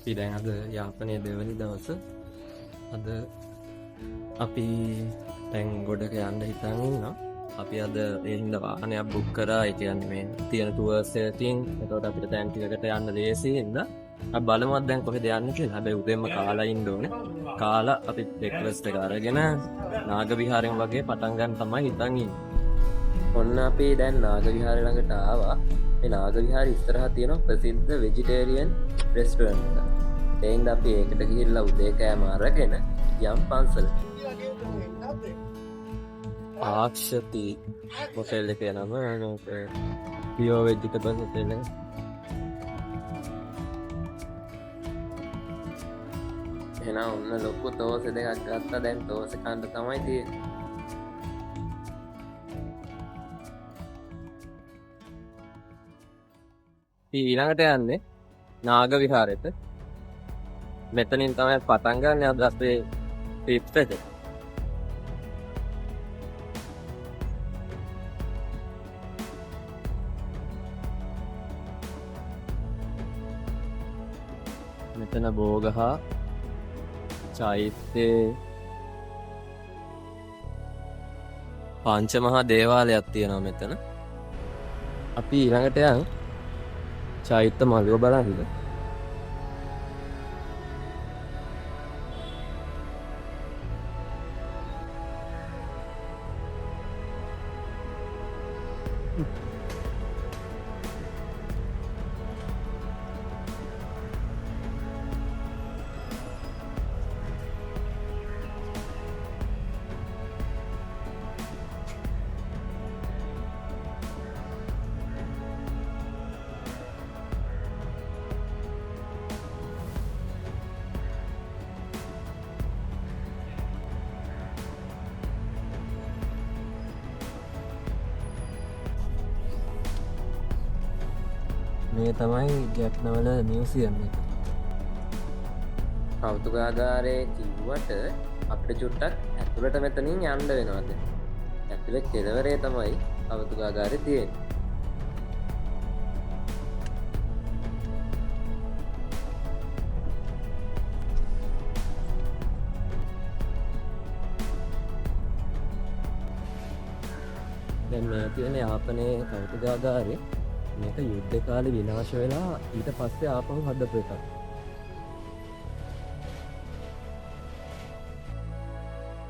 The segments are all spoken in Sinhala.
අපි දැන් අද යාපනයේ දෙවනි දවස. අද අපි දැන් ගොඩක යන්න හිතන් ඉන්නවා. අපි අද ඒ හින්දා වාහනයක් බුක් කරා. ඒ කියන්නේ මේ තියෙන ටුවර්ස් එකකින්. එතකොට අපිට තැන් ටිකකට යන්න ලේසි හින්දා අපි බලමු දැන් කොහෙද යන්නේ කියලා. හැබැයි උදෙන්ම කාලා ඉන්න ඕනේ. කාලා අපි බ්‍රෙක්ෆාස්ට් එක අරගෙන නාග විහාරයෙන් වගේ පටන් ගන්න තමයි හිතන් ඉන්නේ. ඔන්න අපි දැන් නාග විහාරය ළඟට ආවා. මේ නාග විහාරය ඉස්සරහා තියෙන ප්‍රසිද්ධ වෙජිටේරියන් රෙස්ටෝරන්ට් එක. ඒ හින්දා අපි ඒකට ගිහිල්ලා උදේ කෑම අරගෙන යම් පන්සලට. ආක්ෂති හොටෙල් එකේ නම පියෝ වෙජිටබල් හොටෙල් එක. එහෙනම් ඔන්න ලොකු තෝසෙ දෙකක් ගත්තා. දැන් තෝසෙ කන්න තමයි තියෙන්නේ. අපි ඊළඟට යන්නේ නාග විහාරෙට. මෙතනින් තමයි පටන් ගන්න අද අපේ ට්‍රිප් එක. මෙතන බෝගහ චෛත්‍යයේ පංචමහා දේවාලයක් තියෙනවා මෙතන. අපි ඊළඟට යන් චෛත්‍ය මළුව බලන්න. මේ තමයි ගැට්නවල මියුසියම් එක. කෞතුකාගාරයේ කිව්වට අපිට චුට්ටක් ඇතුළට මෙතනින් යන්න වෙනවා දැන්. ඇතුළේ කෙළවරේ තමයි කෞතුකාගාරේ තියෙන්නේ. දැන් මේ තියෙන යාපනයේ කෞතුකාගාරේ මේක යුද්ධ කාලේ විනාශ වෙලා ඊට පස්සේ ආපහු හදපු එකක්.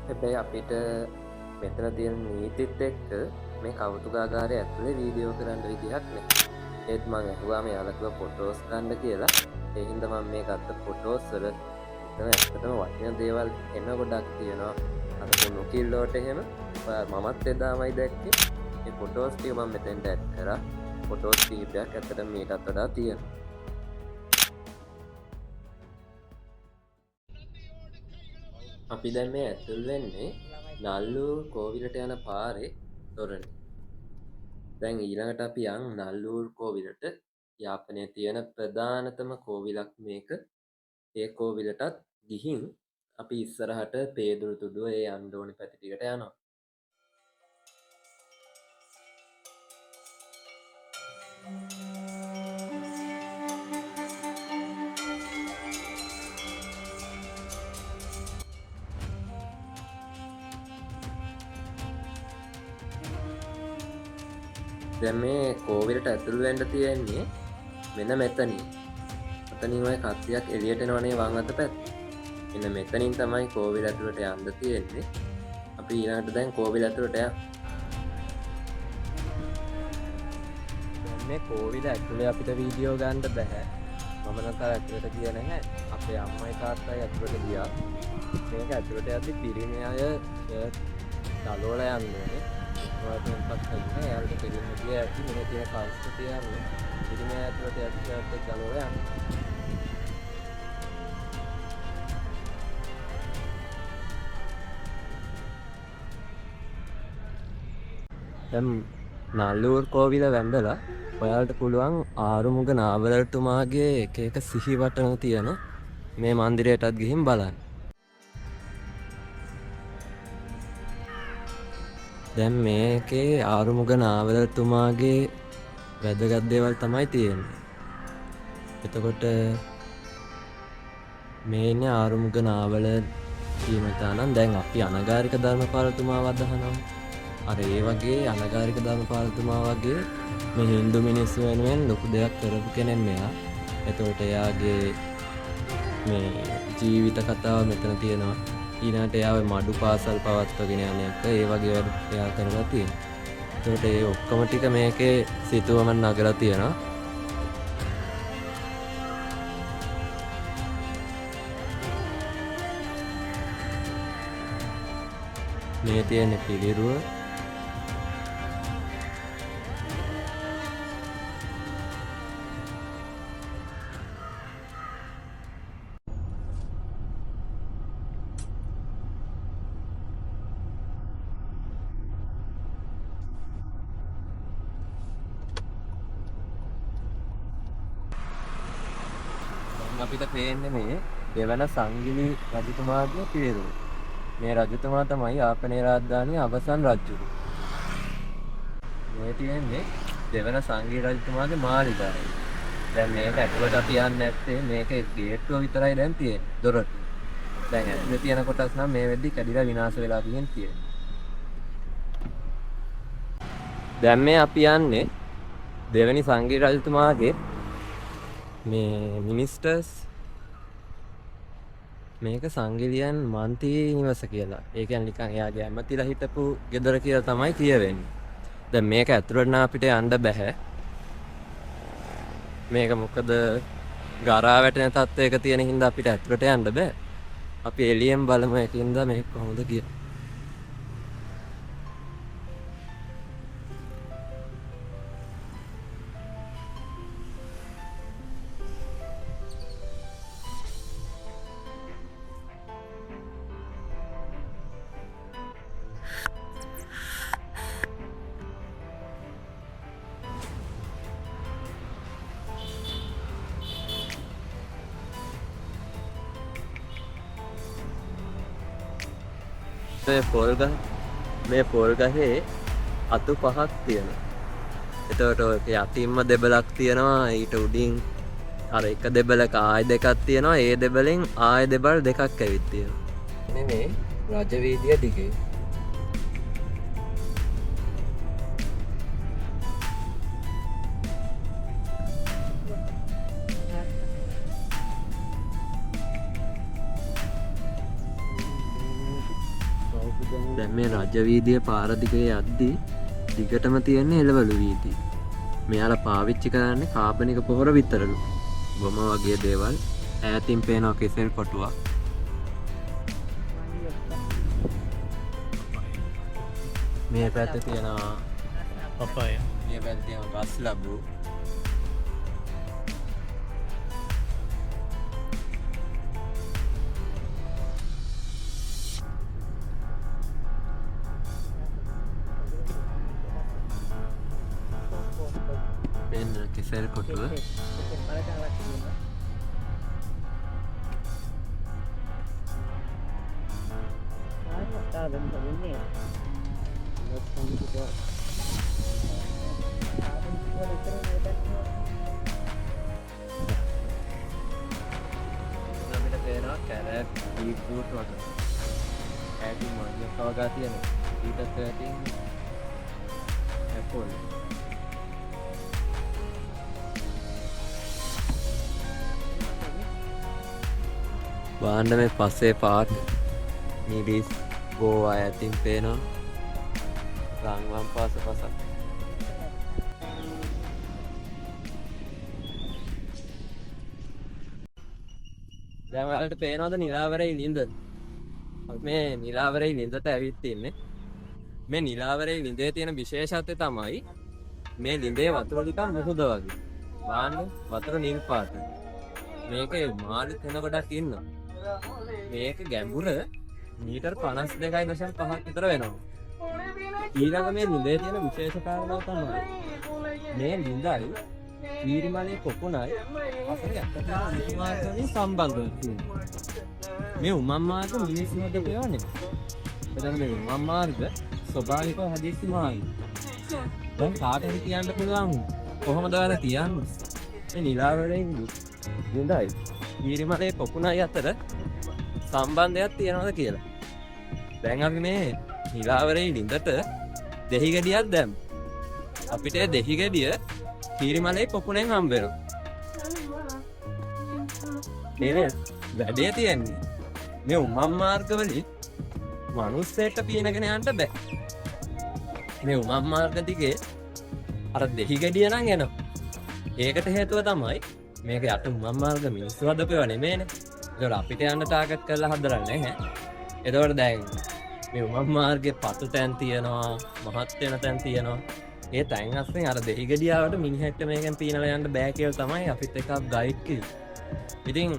හැබැයි අපිට මෙතන තියෙන නීතිත් එක්ක මේ කෞතුකාගාරය ඇතුලේ වීඩියෝ කරන්න විදිහක් නෑ. ඒත් මං ඇහුවාම එයාලා කිව්වා ෆොටෝස් ගන්න කියලා. ඒ හින්දා මං මේ ගත්ත ෆොටෝස් වල එතන ඇත්තටම වටින දේවල් එන ගොඩක් තියෙනවා. අර කුණු කිල්ලෝට එහෙම මමත් එදාමයි දැක්කේ. මේ ෆොටෝස් ටික මං මෙතෙන්ට ඇඩ් කරා. ෆොටෝස් කීපයක් ඇත්තටම මීටත් වඩා තියෙනවා. අපි දැන් මේ ඇතුල් වෙන්නේ නල්ලූර් කෝවිලට යන පාරේ තොරණේ. දැන් ඊළඟට අපි යන් නල්ලූර් කෝවිලට. යාපනයේ තියෙන ප්‍රධානතම කෝවිලක් මේක. ඒ කෝවිලටත් ගිහින් අපි ඉස්සරහට පේදුරු තුඩුව ඒ යන්න ඕනි පැති ටිකට යනවා. දැන් මේ කෝවිලට ඇතුළු වෙන්න තියෙන්නේ මෙන්න මෙතනින්. මෙතනින් ඔය කට්ටියක් එළියට එනවනේ වම් අත පැත්තේ. මෙන්න මෙතනින් තමයි කෝවිල ඇතුළට යන්න තියෙන්නේ. අපි ඊළඟට දැන් කෝවිල ඇතුළට යමු. දැන් මේ කෝවිල ඇතුලේ අපිට වීඩියෝ ගන්න බැහැ. මම නම් තාම ඇතුළට ගියේ නැහැ. අපේ අම්මයි තාත්තයි ඇතුළට ගියා. මේක ඇතුළට යද්දි පිරිමි අය ෂර්ට් දලවලා යන්න ඕනේ. ඔයාලට පත් වෙන්නේ එයාලට පිරිමි ගිය ඇති මෙහි තියෙන සංස්කෘතිය අනුව පිරිමි අය ඇතුළට යද්දි ෂර්ට් එක දලවලා යන්න. දැන් නල්ලූර් කෝවිල වැඳලා ඔයාලට පුළුවන් ආරුමුග නාවලතුමාගේ එක එක සිහිවටන තියෙන මේ මන්දිරයටත් ගිහින් බලන්න. දැන් මේකේ ආරුමුග නාවලතුමාගේ වැදගත් දේවල් තමයි තියෙන්නේ. එතකොට මේ ඉන්නේ ආරුමුග නාවල කීමතානම්. දැන් අපි අනගාരിക ධර්මපාලතුමාව අදහනවා. අර ඒ වගේ අනගාരിക ධර්මපාලතුමා වගේ මේ හින්දු මිනිස්සු වෙනුවෙන් ලොකු දෙයක් කරපු කෙනෙක් මෙයා. එතකොට එයාගේ මේ ජීවිත කතාව මෙතන තියෙනවා. ඊළඟට එයා ඔය මඩු පාසල් පවත්වගෙන යන එක ඒ වගේ වැඩ එයා කරලා තියෙනවා. එතකොට ඒ ඔක්කොම ටික මේකේ සිතුවම නගලා තියෙනවා. මේ තියෙන පිළිරුව. අපිට පේන්නේ මේ දෙවන සංගිලි රජතුමාගේ පිළිරුව. මේ රජතුමා තමයි යාපනයේ රාජධානියේ අවසන් රජුරු. මේ තියෙන්නේ දෙවන සංගිලි රජතුමාගේ මාලිගාව. දැන් මේක ඇතුළට අපි යන්නේ නැත්තේ මේකේ ගේට්ටුව විතරයි දැන් තියෙන්නේ, දොරටුව. දැන් ඇතුලේ තියෙන කොටස් නම් මේ වෙද්දි කැඩිලා විනාශ වෙලා ගිහින් තියෙන්නේ. දැන් මේ අපි යන්නේ දෙවෙනි සංගිලි රජතුමාගේ මේ මිනිස්ටර්ස් මේක සංගිලියන් මන්ත්‍රී නිවස කියලා. ඒ කියන්නේ නිකන් එයාගේ ඇමතිලා හිටපු ගෙදර කියලා තමයි කියවෙන්නේ. දැන් මේක ඇතුළට නම් අපිට යන්න බැහැ. මේක මොකද ගරා වැටෙන තත්ත්වයක තියෙන හින්දා අපිට ඇතුළට යන්න බෑ. අපි එළියෙන් බලමු ඒකින්ද මේක කොහොමද කියලා. මේ පොල් ගහේ අතු පහක් තියෙනවා. එතකොට ඔය යටින්ම දෙබලක් තියෙනවා, ඊට උඩින් අර එක දෙබලක ආය දෙකක් තියෙනවා, ඒ දෙබලෙන් ආය දෙබල් දෙකක් ඇවිත් තියෙනවා. මේ රජ වීදිය දිගේ. දැන් මේ රජ වීදිය පාර දිගේ යද්දි දිගටම තියෙන්නේ එළවලු වීදි. මෙයාලා පාවිච්චි කරන්නේ කාබනික පොහොර විතරලු. ගොම වගේ දේවල්. ඈතින් පේනවා කෙසෙල් කොටුවක්. මේ පැත්තේ තියෙනවා පපාය. මේ පැත්තේ තියෙනවා ගස් ලැබු. මෙන්න කෙසෙල් කොටුව. අපිට පේනවා කැරට්, බීට්රූට් වගේ. ඈතින් මංගියක් වගා තියෙනවා. ඊටත් ඈතින් ඇපල්. බලන්න මේ පස්සේ පාට මිරිස් ගෝවා ඈතින් පේනවා. රන්වන් පාස පසක්. දැන් ඔයාලට පේනවද නිලාවරේ ලිඳ? අපි මේ නිලාවරේ ලිඳට ඇවිත් ඉන්නේ. මේ නිලාවරේ ලිඳේ තියෙන විශේෂත්වය තමයි මේ ලිඳේ වතුර ටිකක් මුහුද වගේ. බලන්න වතුර නිල් පාට. මේකේ මාළු තෙන ගොඩක් ඉන්නවා. මේක ගැඹුර මීටර් 52.5ක් විතර වෙනවා. ඊළඟ මේ ලිඳේ තියෙන විශේෂ කාරණාව තමයි මේ ලිඳයි කීරිමලේ පොකුණයි අතර යට තියෙන උමම් මාර්ග වලින් සම්බන්ධ තියෙනවා. මේ උමම් මාර්ග මිනිස්සු හදපු ඒවා නෙමෙයි. එතන මේ උමම් මාර්ග ස්වභාවිකව හැදිච්ච මාර්ග. දැන් කාට හරි කියන්න පුළුවන් කොහොමද ඔයාලා කියන්නේ? මේ නිලාවරේ ලිඳයි කීරිමලේ පොකුණයි අතර සම්බන්ධයක් තියෙනවද කියලා. දැන් අපි මේ නිලාවරේ ලිඳට දෙහි ගෙඩියක් දැම්මා. අපිට ඒ දෙහි ගෙඩිය කීරිමලේ පොකුණෙන් හම්බ වෙනවා. මේ වැඩේ තියෙන්නේ මේ උමම් මාර්ග වලින් මනුස්සයෙක්ට පීනගෙන යන්න බෑ. මේ උමම් මාර්ග දිගේ අර දෙහි ගෙඩිය නම් එනවා. ඒකට හේතුව තමයි මේක යට උමම් මාර්ග මිනිස්සු හදපේවා නෙමෙයිනේ. ඒතකොට අපිට යන්න ටාගට් කරලා හදලා නැහැ. එතකොට දැන් මේ උමම් මාර්ගයේ පටු තැන් තියෙනවා, මහත් වෙන තැන් තියෙනවා. ඒ තැන් අස්සෙන් අර දෙහි ගෙඩියාවට මිනිහෙක්ට මේකෙන් පීනලා යන්න බෑ කියලා තමයි අපිත් එක්ක ගයිඩ් කිව්වේ. ඉතින්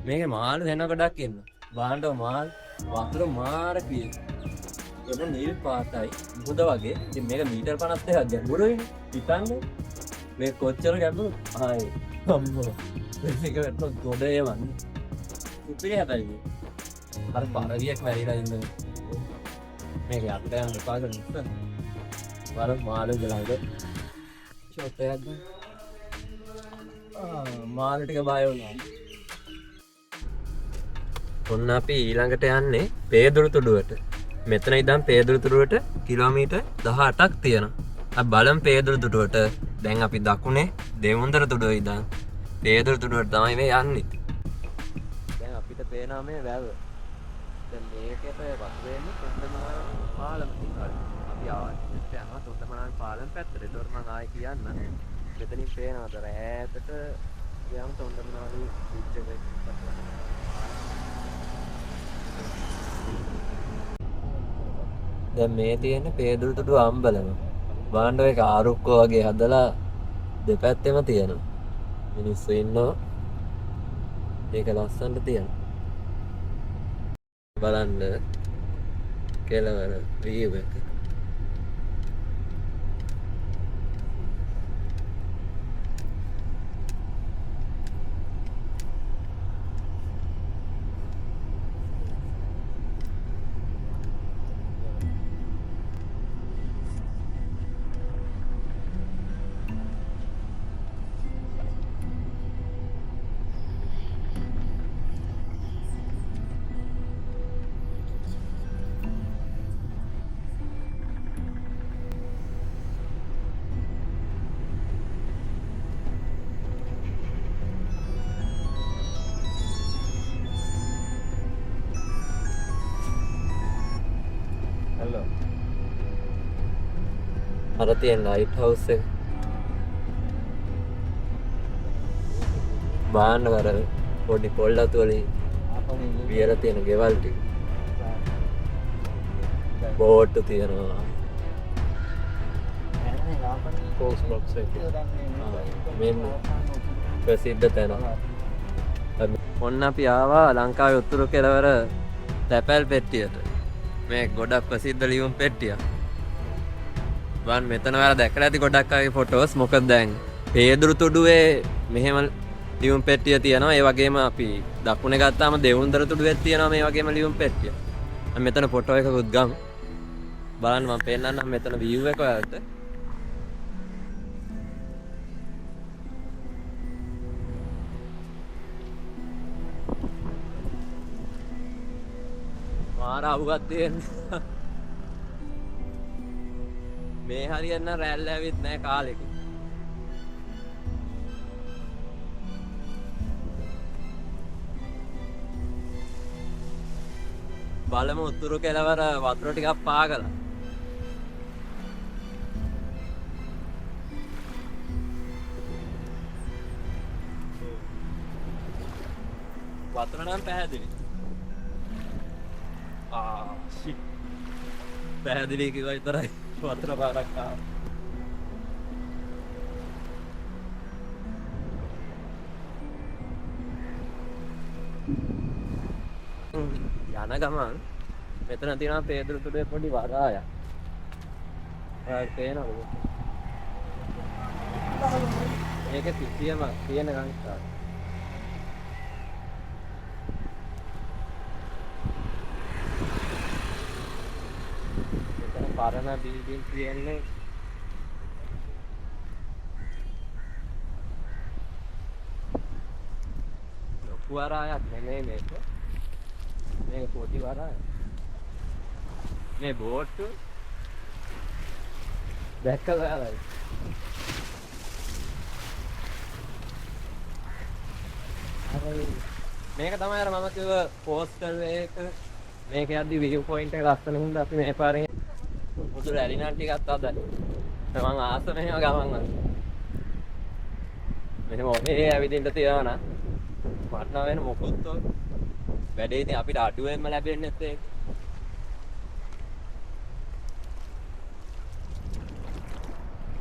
මේකේ මාළු වෙන ගොඩක් ඉන්නවා. බලන්න මාළු වතුර මාර ක්‍රිය. එන නිල් පාටයි මුහුද වගේ. ඉතින් මේක මීටර් 52ක් ගැඹුරුයිනේ. හිතන්න මේ කොච්චර ගැඹුරු. ආයේ අම්මෝ මේක වැටුණොත් ගොඩ එවන්නේ. උපිරි හැබැයි අර පරවියක් මැරිලා ඉන්නේ. මේක අපිට යන්න එපා කරන නිසා. බලන්න මාළු ළඟ ෂොට් එකක් ගන්න. මාළු ටික බය වුණා. ඔන්න අපි ඊළඟට යන්නේ පේදුරු තුඩුවට. මෙතන ඉඳන් පේදුරු තුඩුවට කිලෝමීටර් 18ක් තියෙනවා. අපි බලමු පේදුරු තුඩුවට. දැන් අපි දකුණේ දෙවුන්දර තුඩුව ඉඳන් පේදුරු තුඩුවට තමයි මේ යන්නේ. දැන් අපිට පේනවා මේ වැව. දැන් මේකට වතුර එන්නේ තොණ්ඩමනාව පාලමකින් වගේ. අපි ආයෙත් යනවා තොණ්ඩමනාව පාලම පැත්තට. ඒතකොට මං ආයෙ කියන්න. මෙතනින් පේනවද ඈතට ගියාම තොණ්ඩමනාව බ්‍රිජ් එක. දැන් මේ තියෙන්නේ පේදුරු තුඩුව අම්බලම. බලන්න ඔය ආරුක්කෝ වගේ හදලා දෙපැත්තෙම තියෙනවා. මිනිස්සු ඉන්නවා. ඒක ලස්සනට තියෙනවා. බලන්න කෙළවර වීව් එක. අර තියෙන ලයිට් හවුස් එක. බලන්න අර පොඩි පොල් අතු වලින් වියලා තියෙන ගෙවල් ටික. බෝට්ටු තියෙනවා. පෝස්ට් බොක්ස් එක. මෙන්න ප්‍රසිද්ධ තැන. ඔන්න අපි ආවා ලංකාවේ උතුරු කෙළවර තැපැල් පෙට්ටියට. මේ ගොඩක් ප්‍රසිද්ධ ලියුම් පෙට්ටියක්. බලන්න මෙතන ඔයාලා දැකලා ඇති ගොඩක් අයගේ ෆොටෝස්. මොකද දැන් පේදුරු තුඩුවේ මෙහෙම ලියුම් පෙට්ටිය තියෙනවා. ඒ වගේම අපි දකුණේ ගත්තාම දෙවුන්දර තුඩුවෙත් තියෙනවා මේ වගේම ලියුම් පෙට්ටිය. අපි මෙතන ෆොටෝ එකකුත් ගමු. බලන්න මම පෙන්නන්නම් මෙතන වීව් එක ඔයාලට. මාර අවුවක් තියෙනවා. මේ හරියට නම් රැල්ල ඇවිත් නෑ කාලෙක. බලමු උතුරු කෙළවර වතුර ටිකක් පාගලා. වතුර නම් පැහැදිලි. ෂිට්. පැහැදිලි කිව්වා විතරයි. වතුර පාරක් ආවා. යන ගමන් මෙතන තියෙනවා පේදුරු තුඩුවේ පොඩි වරායක්. ඔයාලට පේනවද? මේක සිසියම තියෙන ගංගාවක්. මෙතන පරණ බිල්ඩින් තියෙන්නේ. ලොකු වරායක් නෙමෙයි මේක. මේක පොඩි වරායක්. මේ බෝට්ටු දැක්කද ඔයාලා? අර මේක තමයි අර මම කිව්ව කෝස්ටල් එක. මේක යද්දි විව් පොයින්ට් එක ලස්සන හින්දා අපි මේ පාරෙන් මුදු රැලි නම් ටිකක් අදයි. මං ආස මෙහෙම ගමන් වල. මෙහෙම ඔහේ ඇවිදින්න තියනවා නම් මට නම් වෙන මොකුත් ඔය වැඩේ ඉතින් අපිට අඩුවෙන්ම ලැබෙන්නේ නැත්තේ ඒක.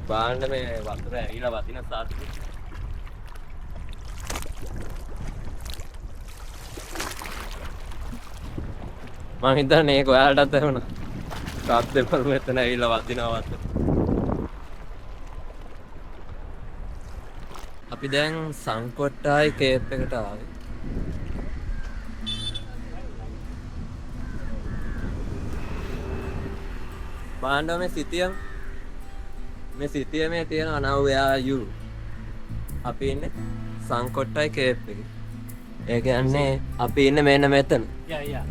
බලන්න මේ වතුර ඇවිල්ලා වදින සාත්තු. මං හිතන්නේ ඒක ඔයාලටත් ඇහුණා. සාත්තු දෙපළ මෙතන ඇවිල්ලා වදිනවා වතුර. අපි දැන් සංකොට්ටායි කේප් එකට ආවේ. බලන්න මේ සිතියම, මේ සිතියමේ තියෙන now where are you? අපි ඉන්නේ සංකොට්ටායි කේප් එකේ. ඒ කියන්නේ අපි ඉන්නේ මෙන්න මෙතන. Yeah, yeah.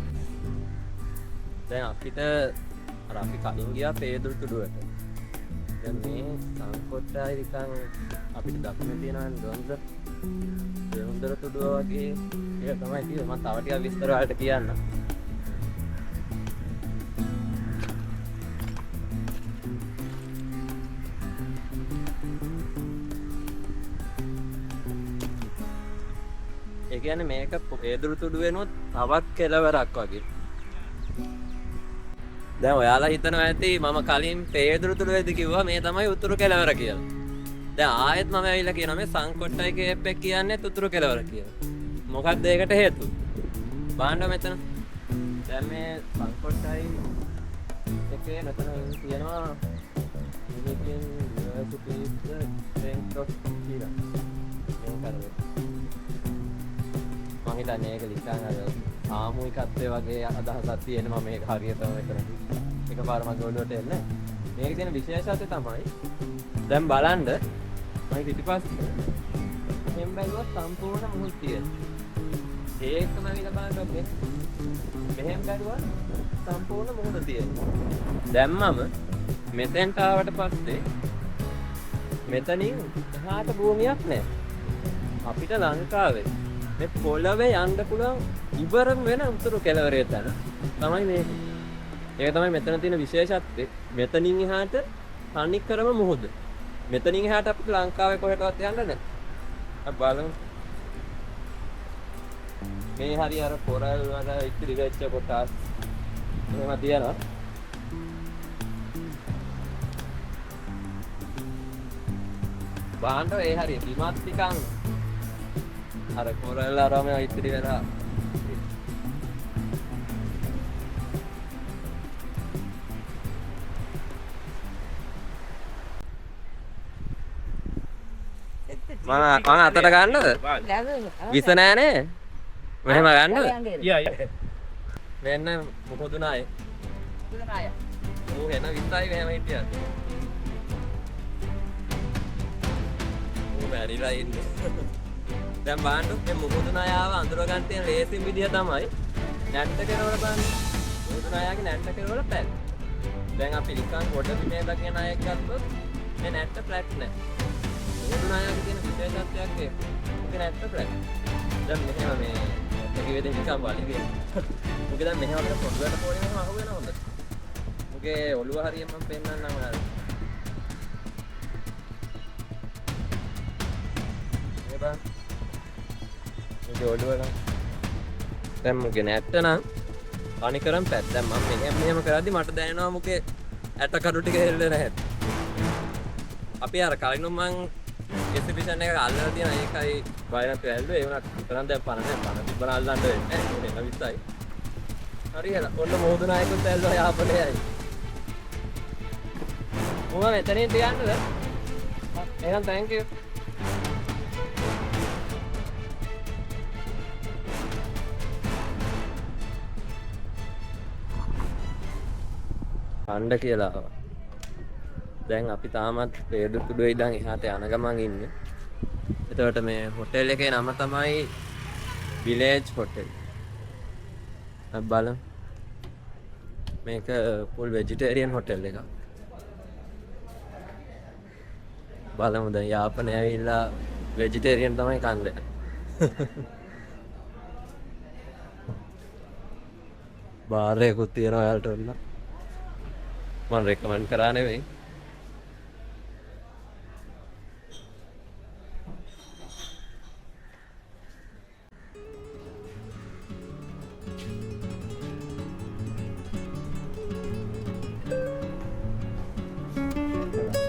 දැන් අපිට අර අපි කලින් ගියා පේදුරු තුඩුවට. දැන් මේ සංකොට්ටායි නිකන් අපිට දකුණේ තියෙනවා දොන්දර දොන්දර තුඩුව වගේ ඒක තමයි තියෙන්නේ. මම තව ටිකක් විස්තර ඔයාලට කියන්නම්. ඒ කියන්නේ මේක පේදුරු තුඩුව වෙනුවත් තවත් කෙලවරක් වගේ. දැන් ඔයාලා හිතනවා ඇති මම කලින් පේදුරු තුඩුවේදී කිව්වා මේ තමයි උතුරු කෙලවර කියලා. දැන් ආයෙත් මම ඇවිල්ලා කියනවා මේ සංකොට්ටයි කේප් එක කියන්නේ උතුරු කෙලවර කියලා. මොකක්ද ඒකට හේතුව? බලන්න මෙතන. දැන් මේ සංකොට්ටයි එකේ මෙතන තියෙනවා Unique University Strength of කියලා. මේක අර මං හිතන්නේ ඒක නිකන් අර සාමූහිකත්වය වගේ අදහසක් තියෙන. මම මේක හරියටම මෙතන එකපාර මගේ ඔළුවට එන්නේ. මේකේ තියෙන විශේෂත්වය තමයි දැන් බලන්න මම පිටිපස්සේ මෙහෙම බැලුවොත් සම්පූර්ණ මුහුද තියෙනවා. ඒකම ඇවිල්ලා බලන්න මේ මෙහෙම බැලුවොත් සම්පූර්ණ මුහුද තියෙනවා. දැන් මම මෙතෙන්ට ආවට පස්සේ මෙතනින් එහාට භූමියක් නෑ. අපිට ලංකාවේ මේ පොළවේ යන්න පුළුවන් ඉවරම වෙන උතුරු කෙළවරේ තැන තමයි මේක. ඒක තමයි මෙතන තියෙන විශේෂත්වය. මෙතනින් එහාට තනිකරම මුහුද. මෙතනින් එහාට අපිට ලංකාවේ කොහෙටවත් යන්න නෑ. අපි බලමු. මේ හරි අර කොරල් වල ඉතිරි වෙච්ච කොටස් එහෙම තියෙනවා. බලන්න ඒ හරිය බිමත් නිකන් අර කොරල් අරම ඉතිරි වෙලා. මං අතට ගන්නද? විස නෑනේ. මෙහෙම ගන්නද? Yeah, yeah. මෙන්න මුහුදු නාය. මුහුදු නාය. ඌ එන විසයි මෙහෙම හිටියද? ඌ මැරිලා ඉන්නේ. දැන් බලන්න මේ මුහුදු නායාව අඳුර ගන්න තියෙන ලේසිම විදිය තමයි නැට්ට කෙරවල බලන්න. මුහුදු නායාගේ නැට්ට කෙරවල පැල්. දැන් අපි නිකන් ගොඩ බිමේ දකින නායෙක් ගත්තොත් මේ නැට්ට ෆ්ලැට් නෑ. මුහුදු නායාගේ තියෙන විශේෂත්වයක් ඒක. උගේ නැට්ට ෆ්ලැට්. දැන් මෙහෙම මේ නැට්ට කිව්වේද නිකන් බලි වෙන. උගේ දැන් මෙහෙම අපිට පොඩ්ඩකට පොඩි මෙහෙම අහු වෙනවා හොඳට. උගේ ඔළුව හරියට මම පෙන්නන්නම් ඔයාලට. මේ බලන්න. උගේ ඔළුව නම් දැන් මුගේ නැට්ට නම් තනිකරම පැත්. දැන් මම මෙහෙම මෙහෙම කරද්දි මට දැනෙනවා මුගේ ඇට කඩු ටික හෙල්ලෙන හැටි. අපි අර කලිනුම් මං එක්සිබිෂන් එක අල්ලලා තියෙන ඒකයි බය නැතුව ඇල්ලුවේ. ඒ වුණත් විතරක් දැන් පණ නෑ. පණ තිබ්බන අල්ලන්න වෙන්නේ නෑ. ඒක එන විසයි. හරි එහෙනම් ඔන්න මුහුදු නායකුත් ඇල්ලුවා යාපනයයි. උඹ මෙතනින් තියන්නද? එහෙනම් thank you. කණ්ඩ කියලා ආවා. දැන් අපි තාමත් පේදුරු තුඩුවේ ඉඳන් එහාට යන ගමන් ඉන්නේ. එතකොට මේ හොටෙල් එකේ නම තමයි Village hotel. අපි බලමු. මේක ෆුල් වෙජිටේරියන් හොටෙල් එකක්. බලමු දැන් යාපනයේ ඇවිල්ලා වෙජිටේරියන් තමයි කන්නේ. බාර් එකකුත් තියෙනවා ඔයාලට ඔන්න. මම රෙකමන්ඩ් කරා නෙවෙයි.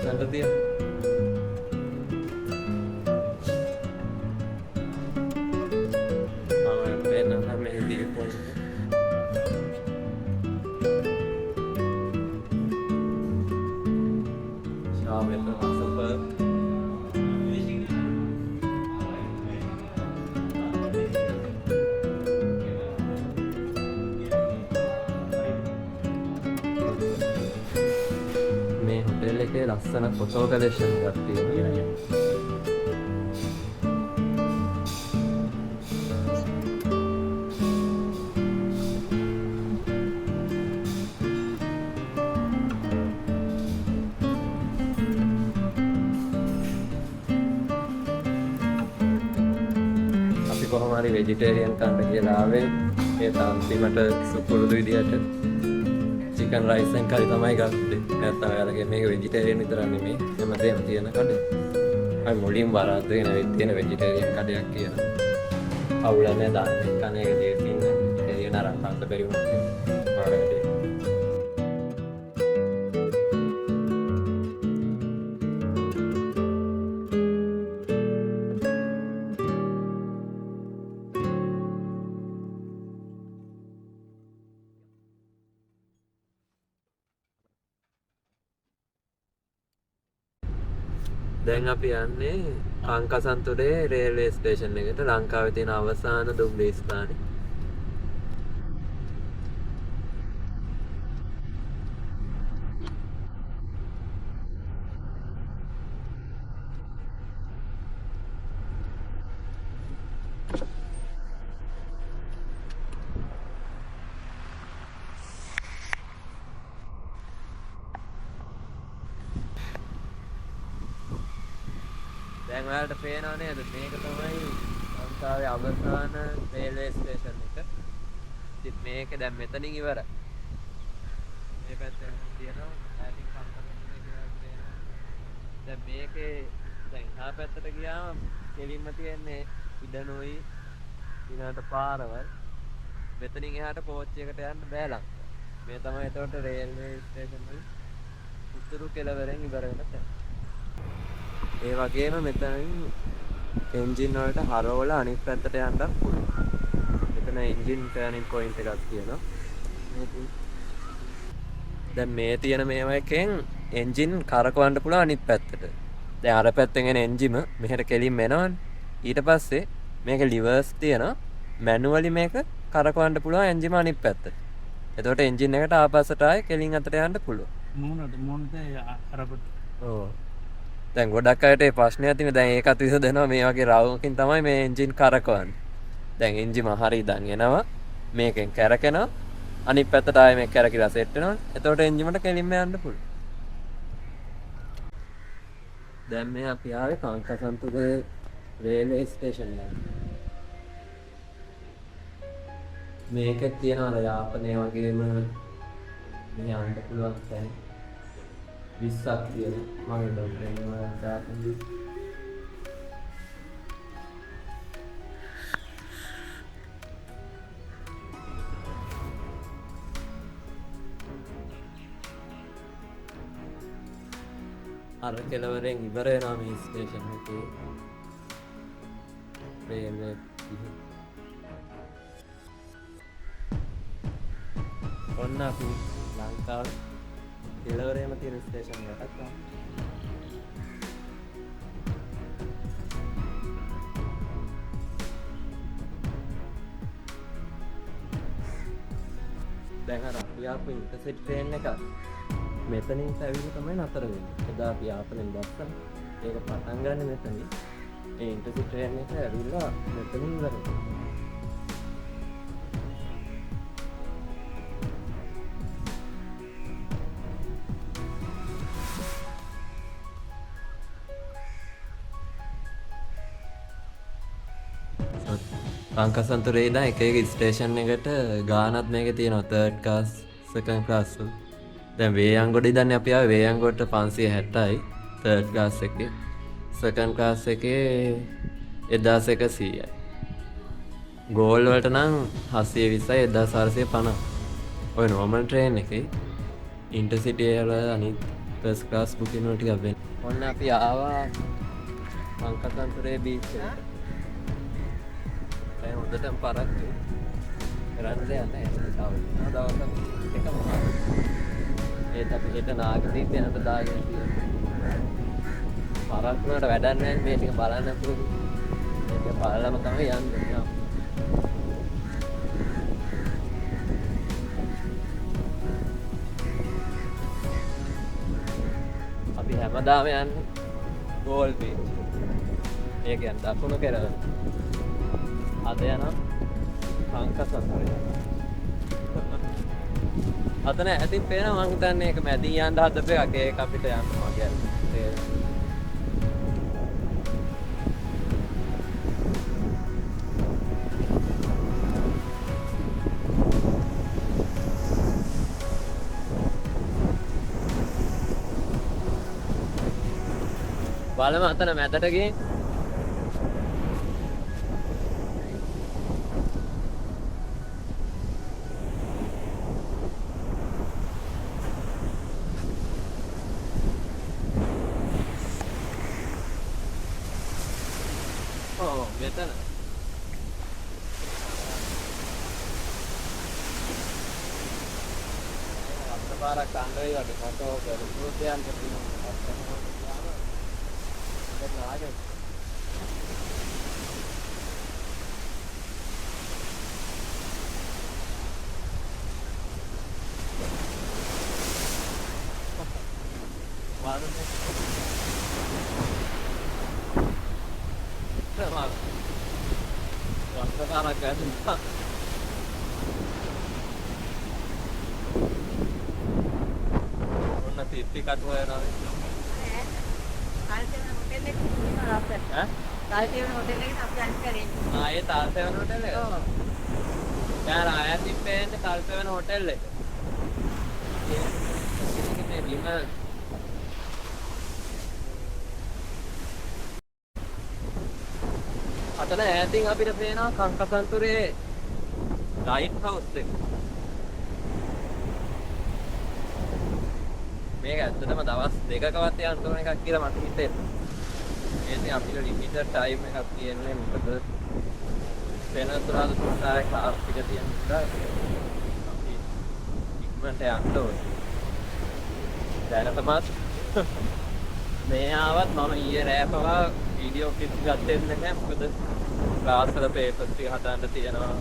ලස්සනට තියෙනවා. මම ඔයාලට පෙන්නන්නම් මේ view point එක. ශා මෙතන අසප මේ හොටෙල් එකේ ලස්සන ෆොටෝ කලෙක්ෂන් එකක් තියෙනවා. අපි කොහොම හරි වෙජිටේරියන් කන්න කියලා ආවේ. ඒත් අන්තිමට සුපුරුදු විදියට චිකන් රයිස් ඇන්ඩ් කරි තමයි ගත්තේ. නැත්තම් ඔයාලගේ මේක වෙජිටේරියන් විතරක් නෙමෙයි හැමදේම තියෙන කඩේ. අපි මුලින් වරද්දගෙන ඇවිත් තියෙන වෙජිටේරියන් කඩයක් කියලා. අවුල නෑ දාන්නේ කන එක දෙයක් ඉන්න වෙජිටේරියන් අරන් කන්න බැරි වුණොත් එහෙම. මාර වැඩේ. දැන් අපි යන්නේ කංකසන්තුරේ රේල්වේ ස්ටේෂන් එකට, ලංකාවේ තියෙන අවසාන දුම්රිය ස්ථානේ. දැන් ඔයාලට පේනව නේද මේක තමයි ලංකාවේ අවසාන රේල්වේ ස්ටේෂන් එක. ඉතින් මේක දැන් මෙතනින් ඉවරයි. මේ පැත්තෙන් තියෙනවා ඈතින් කංකසන්තුරේ කියලා පේනවා. දැන් මේකේ දැන් එහා පැත්තට ගියාම කෙලින්ම තියෙන්නේ ඉඩනුයි ඊළඟට පාරවල්. මෙතනින් එහාට කෝච්චියකට යන්න බෑ ලංකාවේ. මේ තමයි එතකොට රේල්වේ ස්ටේෂන් වල උතුරු කෙළවරෙන් ඉවර වෙන තැන. ඒ වගේම මෙතනින් එන්ජින් වලට හරවල අනිත් පැත්තට යන්නත් පුළුවන්. මෙතන එන්ජින් ටර්නින් පොයින්ට් එකක් තියෙනවා. දැන් මේ තියෙන මේවා එකෙන් එන්ජින් කරකවන්න පුළුවන් අනිත් පැත්තට. දැන් අර පැත්තෙන් එන එන්ජිම මෙහෙට කෙලින්ම එනවනේ. ඊට පස්සේ මේක ලිවර්ස් තියෙනවා. මැනුවලි මේක කරකවන්න පුළුවන් එන්ජිම අනිත් පැත්තට. එතකොට එන්ජින් එකට ආපස්සට ආයේ කෙලින් අතට යන්න පුළුවන්. මූණට අර පැත්ත. ඔව්. දැන් ගොඩක් අයට ඒ ප්‍රශ්නයක් තියෙන. දැන් ඒකත් විසඳනවා මේ වගේ රවුමකින් තමයි මේ එන්ජින් කරකවන්නේ. දැන් එන්ජිම හරි ඉඳන් එනවා. මේකෙන් කැරකෙනවා. අනිත් පැත්තට ආයේ මේක කැරකිලා සෙට් වෙනවා. එතකොට එන්ජිමට කෙලින්ම යන්න පුළුවන්. දැන් මේ අපි ආවේ කංකසන්තුරේ රේල්වේ ස්ටේෂන් එකට. මේකෙත් තියෙනවා අර යාපනයේ වගේම මේ යන්න පුළුවන් තැන් 20ක් තියෙනවා. මගේ ඩොක්ටර් එනවා යාපනයේ. අර කෙළවරෙන් ඉවර වෙනවා මේ ස්ටේෂන් එකේ රේල්වේ ගිහින්. ඔන්න අපි ලංකාවේ කෙළවරේම තියෙන ස්ටේෂන් එකටත් ආවා. දැන් අර අපි ආපු ඉන්ටර්සිටි ට්‍රේන් එක මෙතනින් ඇවිල්ලා තමයි නතර වෙන්නේ. එදා අපි යාපනයෙන් බැස්සම ඒක පටන් ගන්න මෙතනින්. ඒ ඉන්ටර්සිටි ට්‍රේන් එක ඇවිල්ලා මෙතනින් ඉවර වෙනවා. කංකසන්තුරේ ඉඳන් එක එක ස්ටේෂන් එකට ගානත් මේකේ තියෙනවා, තර්ඩ් ක්ලාස් සෙකන්ඩ් ක්ලාස් වල. දැන් වේයන්ගොඩ ඉඳන් අපි ආවේ වේයන්ගොඩට 560යි තර්ඩ් ක්ලාස් එකේ. සෙකන්ඩ් ක්ලාස් එකේ 1100යි. ගෝල් වලට නම් 720යි 1450. ඔය නෝමල් ට්‍රේන් එකේ ඉන්ටර්සිටි වල අනිත් ෆස්ට් ක්ලාස් බුකින් වල ටිකක් වෙන. ඔන්න අපි ආවා කංකසන්තුරේ බීච් එකට. දැන් හොඳටම පරක්කු. කරන්න දෙයක් නැහැ. තව දවසක් එක මොකක්ද? ඒත් අපි හෙට නාගදීප යනට දාගෙන තියෙනවා. පරක්කු වුණාට වැඩක් නැහැ, මේ ටික බලන්න පුළුවන්. මේ ටික බලලම තමයි යන්නේ. අපි හැමදාම යන්නේ ගෝල් බීච්. ඒ කියන්නේ දකුණු කෙරවල. අද යනවා කංකසන්තුරේ. අතන ඈතින් පේනවා, මං හිතන්නේ ඒක මැදින් යන්න හදපු එකක්. ඒක අපිට යන්න වගේ. බලමු අතන මැදට ගිහින්. ඔව් මෙතන. අත පාරක් අඬ වෙයි වගේ මට ඕක රුකුත් යන්න තියෙනවා. වස්ත්‍රපාරක් වැදුනා. ඔන්න තිත්ති කටුව යනවා. ඈ? තල්සෙවන හොටෙල් එකට අපි අනිත් කරේ. ආ ඒ තල්සෙවන හොටෙල් එක? ඔව්. දැන් ඈතින් පේන්නේ තල්සෙවන හොටෙල් එක. ඒක මේ බිම අතන ඈතින් අපිට පේනවා කංකසන්තුරේ ලයිට් හවුස් එක. මේක ඇත්තටම දවස් දෙකකවත් යන්න ඕන එකක් කියලා මට හිතෙනවා. ඒ ඉතින් අපිට ලිමිටඩ් ටයිම් එකක් තියෙන්නේ, මොකද වෙනතුරාද තුන්තාවේ ක්ලාස් ටික තියෙන නිසා අපි ඉක්මනට යන්න ඕනේ. දැනටමත් මේ ආවත් මම ඊයේ රෑ පවා වීඩියෝ ක්ලිප් ගත්තේ නැහැ, මොකද ක්ලාස් වල පේපර්ස් ටික හදන්න තියෙනවා.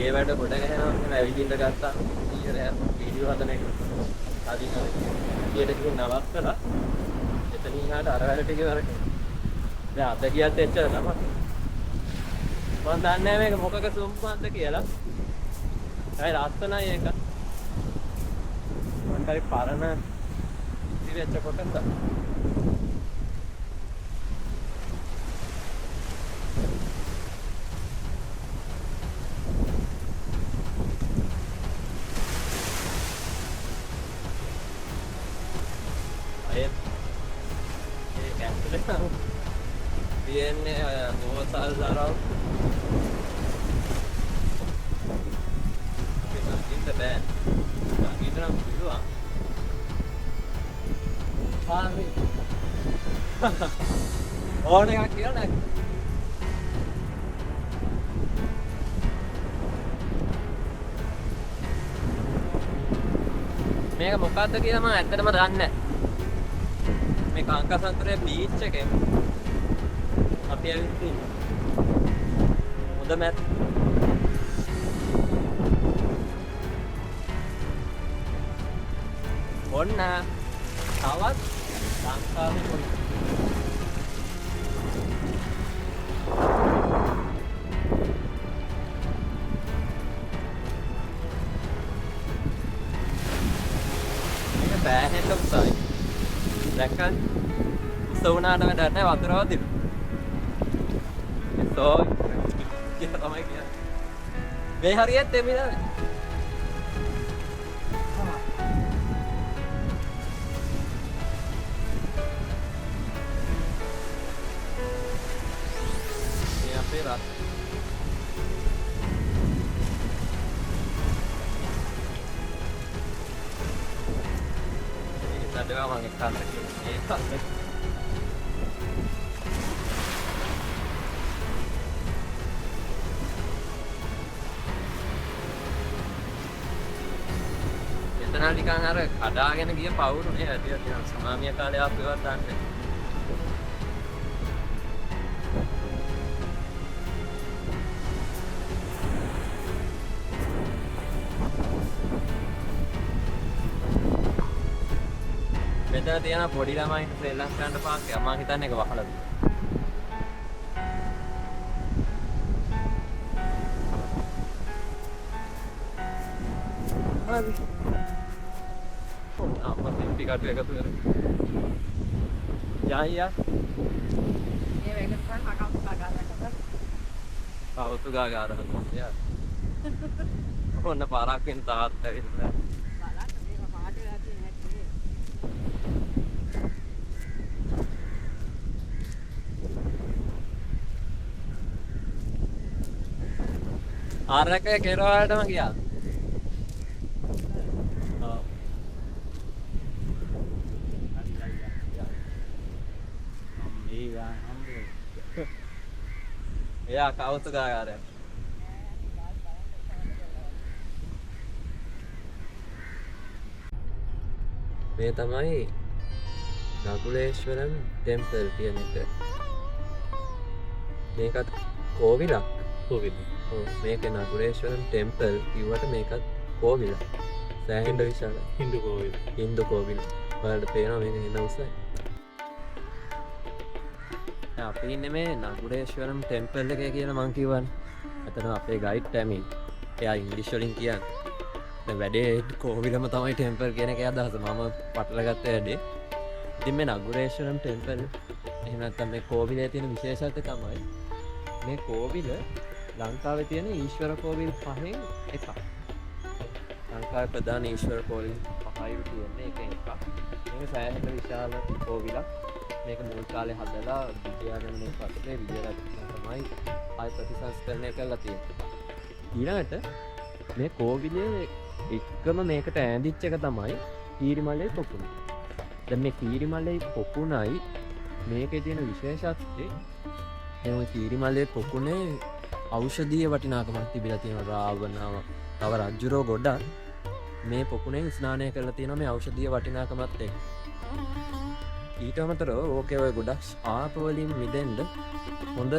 ඒ වැඩ ගොඩ ගහනවා කියලා ඇවිදින්න ගත්තාම ඊයේ රෑ වීඩියෝ හදන එක කලින් අර එළියට ගිහින් නවත්තලා එතනින් එහාට අර වැඩ ටික ඉවර කරා. දැන් අද ගියත් එච්චර තමයි. මං දන්නේ නැහැ මේක මොකක සුම්පන්ද කියලා. හැබැයි ලස්සනයි ඒක. මං හරි පරණ ඉතිරි වෙච්ච කොටස. අයත් ඒක ඇත්තටම තියෙන්නේ ඔය ගෝසල් දරව්. අපි නගින්න බෑ. නගින්න නම් පුළුවන්. හරි. ඕන එකක් කියලා නෑ. මේක මොකද්ද කියලා මම ඇත්තටම දන්නේ නෑ. මේ කාංකසන්තරේ බීච් එකේ අපි ඇවිත් ඉන්නේ. හොඳ මැත්. ඔන්න තවත් ලංකාවේ පොඩි මේක සෑහෙන්න උසයි. දැක්කද? උස වුණාට වැඩක් නැහැ, වතුර වදිනවා. It's so interesting. කියලා තමයි කියන්නේ. මේ හරියත් එමිනා. මේ අපේ රත් හිතන්න මං එක්කන්න කියලා. ඒ එතන නිකන් අර කඩාගෙන ගිය පවුරු නේ ඇතිලා තියෙනවා. සුනාමිය කාලේ ආපු ඒවා දන්නේ. මෙතන තියෙන පොඩි ළමයින්ට ශ්‍රී ලංකාවට පාක් එක මං හිතන්නේ ඒක වහලා තියෙනවා. හරි. අම්මා තෙම්පි කටු එකතු කරගෙන. යා යා. මේ වෙන කරන් අකවුතුකාගාරයක්. කවුතුකාගාර හදනවා. යා. ඔන්න පාරක් වෙන තාත්තා ඇවිල්ලා. බලන්න මේක පාට වෙලා තියෙන හැටි. ආරක කෙරවලටම ගියා. ඔව්. එයා කවුතුකාගාරයක්. මේ තමයි නකුලේශ්වරම් ටෙම්පල් කියන එක. මේකත් කෝවිලක්. කෝවිල. ඔව්, මේක නකුලේශ්වරම් ටෙම්පල් කිව්වට මේකත් කෝවිලක්. සෑහෙන්න විශාලයි. හින්දු කෝවිල. හින්දු කෝවිල. ඔයාලට පේනවා මේක එන උසයි. දැන් අපි ඉන්නේ මේ නකුලේශ්වරම් ටෙම්පල් එකේ කියලා මං කිව්වනේ. එතන අපේ ගයිඩ් ටැමින්. එයා ඉංග්‍රීසි වලින් කියන්නේ. දැන් වැඩේ කෝවිලම තමයි ටෙම්පල් කියන එකේ අදහස. මම පටලගත්ත වැඩේ. ඉතින් මේ නකුලේශ්වරම් ටෙම්පල් එහෙම නැත්නම් මේ කෝවිලේ තියෙන විශේෂත්වය තමයි මේ කෝවිල ලංකාවේ තියෙන ඊශ්වර කෝවිල් පහෙන් එකක්. ලංකාවේ ප්‍රධාන ඊශ්වර කෝවිල් පහයි තියෙන්නේ ඒකෙන් එකක්. මේක සෑහෙන විශාල කෝවිලක්. මේක මුල් කාලේ හදලා විජයාගමනයෙන් පස්සේ විජය රජතුමා තමයි ආය ප්‍රතිසංස්කරණය කරලා තියෙන්නේ. ඊළඟට මේ කෝවිලේ එක්කම මේකට ඈඳිච්ච එක තමයි කීරිමලේ පොකුණ. දැන් මේ කීරිමලේ පොකුණයි මේකේ තියෙන විශේෂත්වය එම කීරිමලේ පොකුණේ ඖෂධීය වටිනාකමක් තිබිලා තියෙනවා. රාවණව තව රජ්ජුරෝ ගොඩක් මේ පොකුණෙන් ස්නානය කරලා තියෙනවා මේ ඖෂධීය වටිනාකමත් එක්ක. ඊට අමතරව ඕකේ ඔය ගොඩක් ආප වලින් මිදෙන්න හොඳ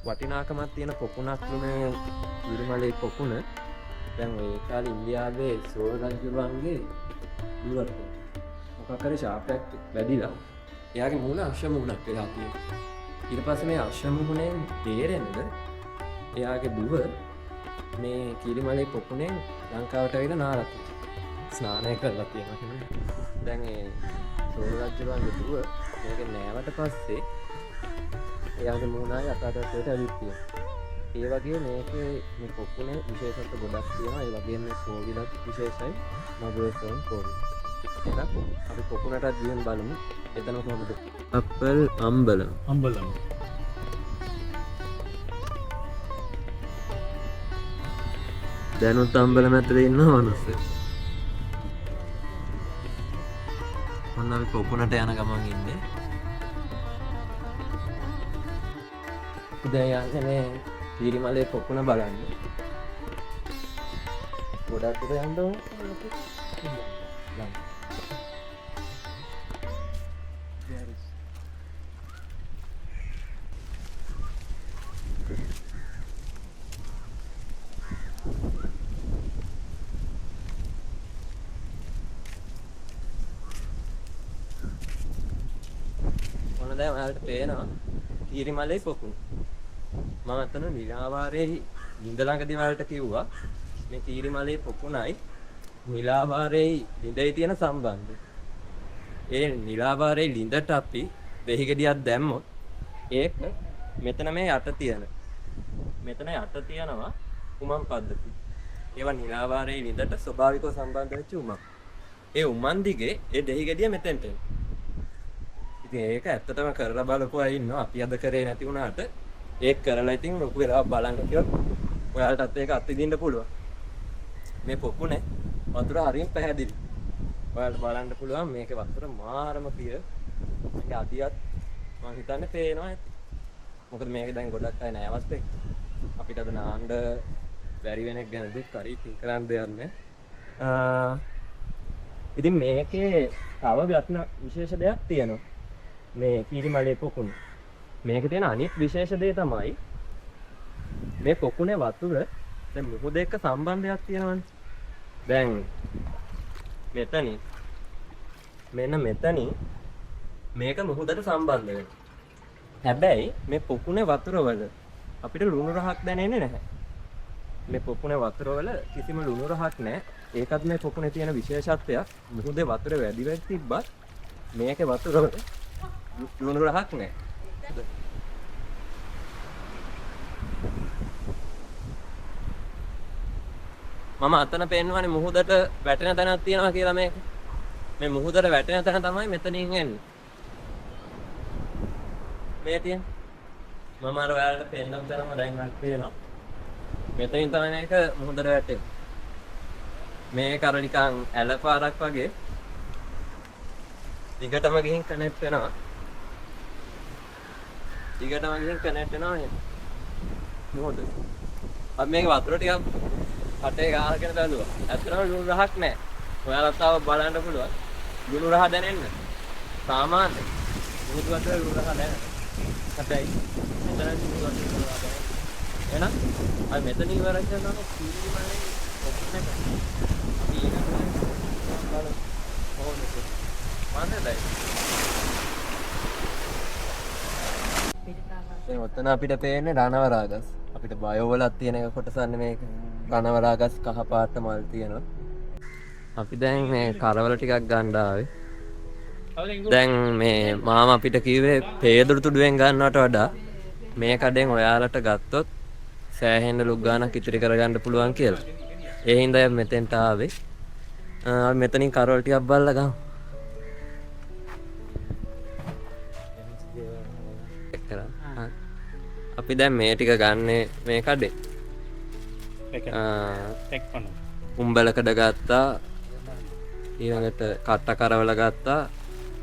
වටිනාකමක් තියෙන පොකුණක් මේ කීරිමලේ පොකුණ. දැන් ඔය කාලේ ඉන්දියාවේ සෝල රජුරුවන්ගේ දුවට මොකක් හරි ශාපයක් වැදිලා එයාගේ මූණ අශ්ව මූණක් වෙලා තියෙනවා. ඊට පස්සේ මේ අශ්ව මූණෙන් බේරෙන්න එයාගේ දුව මේ කීරිමලේ පොකුණෙන් ලංකාවට ඇවිල්ලා නාලා තියෙනවා. ස්නානය කරලා තියෙනවා. දැන් ඒ සෝල රජුරුවන්ගේ දුව මේක නෑවට පස්සේ එයාගේ මූණ ආයේ යථා තත්ත්වයට ඇවිත් තියෙනවා. ඒ වගේ මේකේ මේ පොකුණේ විශේෂත්ව ගොඩක් තියෙනවා. ඒ වගේම මේ කෝවිලත් විශේෂයි. නගුලේශ්වරම් කෝවිල. එහෙනම් අපි පොකුණටත් ගිහින් බලමු. එතන කොහොමද? අපල් අම්බලම්. අම්බලම්. දැනුත් අම්බලම ඇතුලේ ඉන්නවා මිනිස්සු. ඔන්න අපි පොකුණට යන ගමන් ඉන්නේ. දැන් යන්නේ මේ කීරිමලේ පොකුණ බලන්න. ගොඩක් දුර යන්න ඕනේ. යන්න. ඔන්න දැන් ඔයාලට පේනවා කීරිමලේ පොකුණ. මම අතන නිලාවාරේ ලිඳ ළඟදී ඔයාලට කිව්වා මේ කීරිමලේ පොකුණයි නිලාවාරේ ලිඳේ තියෙන සම්බන්ධය. ඒ නිලාවාරේ ලිඳට අපි වෙහි ගෙඩියක් දැම්මොත් ඒක මෙතන මේ යට තියෙන මෙතන යට තියෙනවා උමම් පද්ධති. ඒවා නිරාවාරයේ ලිඳට ස්වභාවිකව සම්බන්ධ වෙච්ච උමම්. ඒ උමන් දිගේ ඒ දෙහි ගෙඩිය මෙතෙන්ට එනවා. ඉතින් ඒක ඇත්තටම කරලා බලපු අය ඉන්නවා. අපි අද කරේ නැති වුණාට ඒක කරලා ඉතින් ලොකු වෙලාවක් බලන්න කිව්වොත් ඔයාලටත් ඒක අත්විඳින්න පුළුවන්. මේ පොකුණේ වතුර හරියම පැහැදිලි. ඔයාලට බලන්න පුළුවන් මේකේ වතුර මාරම ක්ලියර්. මේකේ අඩියත් මං හිතන්නේ පේනවා ඇති. මොකද මේක දැන් ගොඩක් අය නෑවත් එක්ක. අපිට අද නාන්න බැරි වෙන එක ගැන දුක් හරි ඉතින් කරන්න දෙයක් නෑ. ඉතින් මේකේ තව වටිනා විශේෂ දෙයක් තියෙනවා. මේ කීරිමලේ පොකුණ. මේකේ තියෙන අනිත් විශේෂ දේ තමයි මේ පොකුණේ වතුර දැන් මුහුද එක්ක සම්බන්ධයක් තියෙනවනේ. දැන් මෙතනින් මෙන්න මෙතනින් මේක මුහුදට සම්බන්ධ වෙනවා. හැබැයි මේ පොකුණේ වතුරවල අපිට ලුණු රහක් දැනෙන්නේ නැහැ. මේ පොකුණේ වතුරවල කිසිම ලුණු රහක් නැහැ. ඒකත් මේ පොකුණේ තියෙන විශේෂත්වයක්. මුහුදේ වතුර වැඩි වැඩි තිබ්බත් මේකේ වතුරවල ලුණු රහක් නැහැ. මම අතන පෙන්වන්නේ මුහුදට වැටෙන තැනක් තියෙනවා කියලා මේක. මේ මුහුදට වැටෙන තැන තමයි මෙතනින් එන්නේ. මේ තියෙන. මම අර ඔයාලට පෙන්නන තැනම දැන් මට පේනවා. මෙතනින් තමයි මේක මුහුදට වැටෙන්නේ. මේක අර නිකන් ඇල පාරක් වගේ දිගටම ගිහින් කනෙක්ට් වෙනවා. දිගටම ගිහින් කනෙක්ට් වෙනවා එහෙම. මුහුද. අපි මේක වතුර ටිකක් කටේ ගාගෙන බැලුවා. ඇත්තටම ලුණු රහක් නෑ. ඔයාලත් ආව බලන්න පුළුවන්. ලුණු රහ දැනෙන්න. සාමාන්‍ය මුහුදු වතුර ලුණු රහ දැනෙනවා. හැබැයි මෙතන ලුණු වතුර ලුණු රහ දැනෙන්නේ. එහෙනම් අපි මෙතන ඉවර කරනවා කීරිමලේ පොකුණ එක. අපි ඊළඟ බලමු කොහොමද කියලා. මන්දයි. දැන් ඔතන අපිට පේන්නේ රණවරාගස්. අපිට බයෝ වලත් තියෙන එක කොටසන්නේ මේක. රණවරාගස් කහ පාට මල් තියෙනවා. අපි දැන් මේ කරවල ටිකක් ගන්න ආවේ. දැන් මේ මාමා අපිට කිව්වේ පේදුරු තුඩුවෙන් ගන්නවට වඩා මේ කඩෙන් ඔයාලට ගත්තොත් සෑහෙන ලොකු ගාණක් ඉතිරි කරගන්න පුළුවන් කියලා. ඒ හින්දා අපි මෙතෙන්ට ආවේ. අපි මෙතනින් කරවල ටිකක් බලලා ගමු. අපි දැන් මේ ටික ගන්නේ මේ කඩේ. උඹලකඩ ගත්තා, ඊළඟට කට්ට කරවල ගත්තා,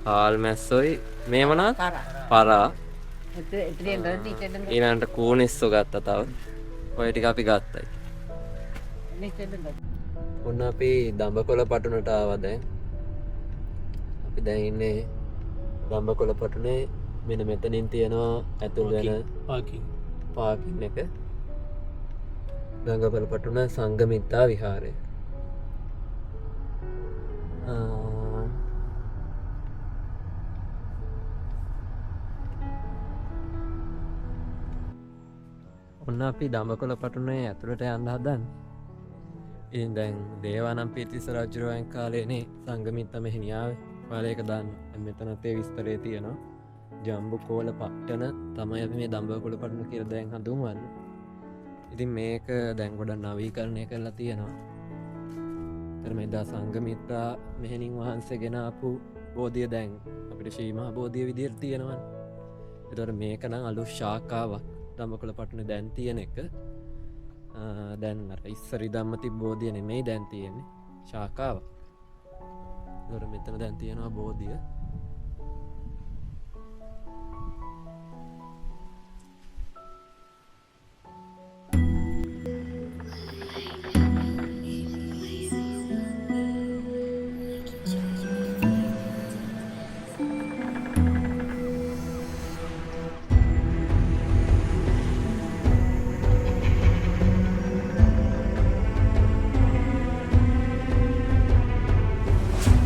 හාල් මැස්සොයි, මේ මොනවද? පරා. ඊළඟට කූනිස්සෝ ගත්තා තව. ඔය ටික අපි ගත්තා. ඔන්න අපි දඹකොළ පටුනට ආවා දැන්. අපි දැන් ඉන්නේ දඹකොළ පටුනේ. මෙන්න මෙතනින් තියෙනවා ඇතුල් වෙන පාකින් එක. දඟබල පටුන සංඝමිත්තා විහාරය. ඔන්න අපි දඹකොළ පටුනේ ඇතුළට යන්න හදන්නේ. ඉතින් දැන් දේවානම්පියතිස්ස රජුරුවන් කාලේනේ සංඝමිත්තා මෙහෙණි ආවේ. ඔයාලා ඒක දන්න. දැන් මෙතනත් ඒ විස්තරේ තියෙනවා. ජම්බුකෝල පට්ටන තමයි අපි මේ දඹකොළ පටුන කියලා දැන් හඳුන්වන්නේ. ඉතින් මේක දැන් ගොඩක් නවීකරණය කරලා තියෙනවා. ඒතර මේ දා සංඝමිත්තා මෙහෙණින් වහන්සේ ගෙන ආපු බෝධිය දැන් අපිට ශ්‍රී මහා බෝධිය විදියට තියෙනවනේ. ඒතර මේක නම් අලුත් ශාඛාවක් දඹකොළ පටුනේ දැන් තියෙන එක. දැන් අර ඉස්සර ඉඳන්ම තිබ්බ බෝධිය නෙමෙයි දැන් තියෙන්නේ ශාඛාවක්. ඒතර මෙතන දැන් තියෙනවා බෝධිය.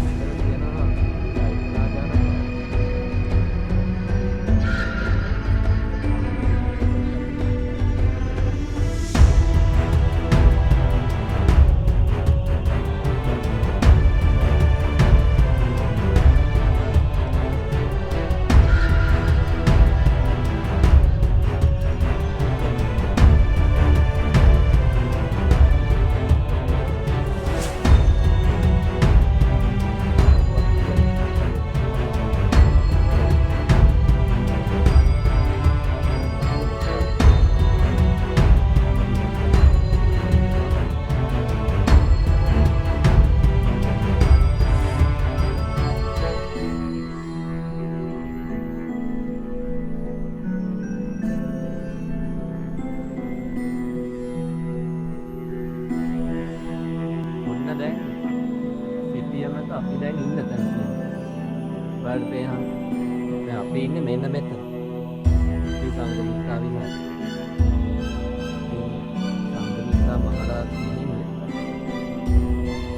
මෙතන තියෙනවා අපි දැන් ඉන්න තැන තියෙන්නේ. ඔයාලට පේනවා. දැන් අපි ඉන්නේ මෙන්න මෙතන. ශ්‍රී සංඝමිත්තා විහාරය. සංඝමිත්තා මහරහතන් ඉන්නේ.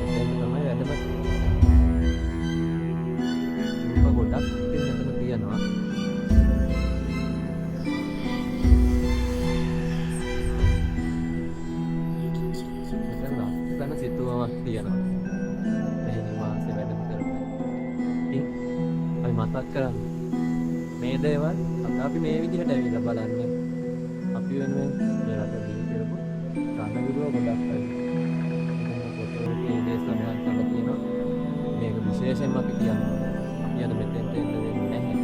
එතෙන් තමයි වැඩම කරන්නේ. රූප ගොඩක් ඉතින් මෙතන තියෙනවා. මෙතන ලස්සන සිතුවමක් තියෙනවා. මෙහෙණින් වහන්සේ වැඩම කරපු. ඉතින් අපි මතක් කරන්නේ මේ දේවල් අද අපි මේ විදිහට ඇවිල්ලා බලන්නේ අපි වෙනුවෙන් මේ රට බිහි කරපු රණවිරුව ගොඩක් අය. ඉතින් පොතේ ඒ දේ සඳහන් කරලා තියෙනවා. මේක විශේෂයෙන්ම අපි කියන්නේ අපි අද මෙතෙන්ට එන්න දෙන්නේ නැහැ.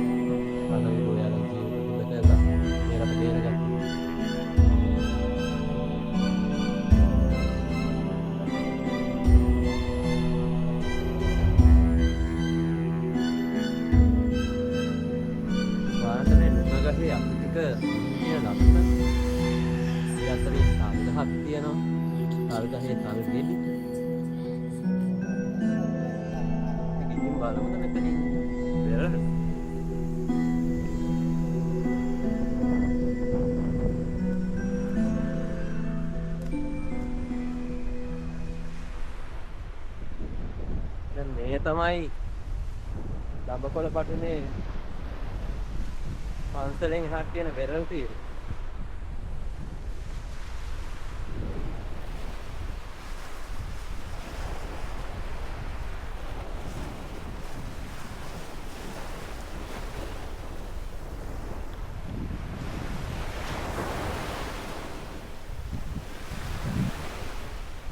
රණවිරුව යාලා ජීවිත පුද කරලා මේ රට බේරගත්තා. බලන්න මේ නුග ගහේ අතු ටික තියෙන ලස්සන. ඒ අතරින් තල් ගහක් තියෙනවා. තල් ගහේ තල් ගෙඩි. අපි ගිහින් බලමුද මෙතනින් පෙරට. දැන් මේ තමයි දඹකොළ පටුනේ පන්සලෙන් එහාට තියෙන වෙරළ තීරය.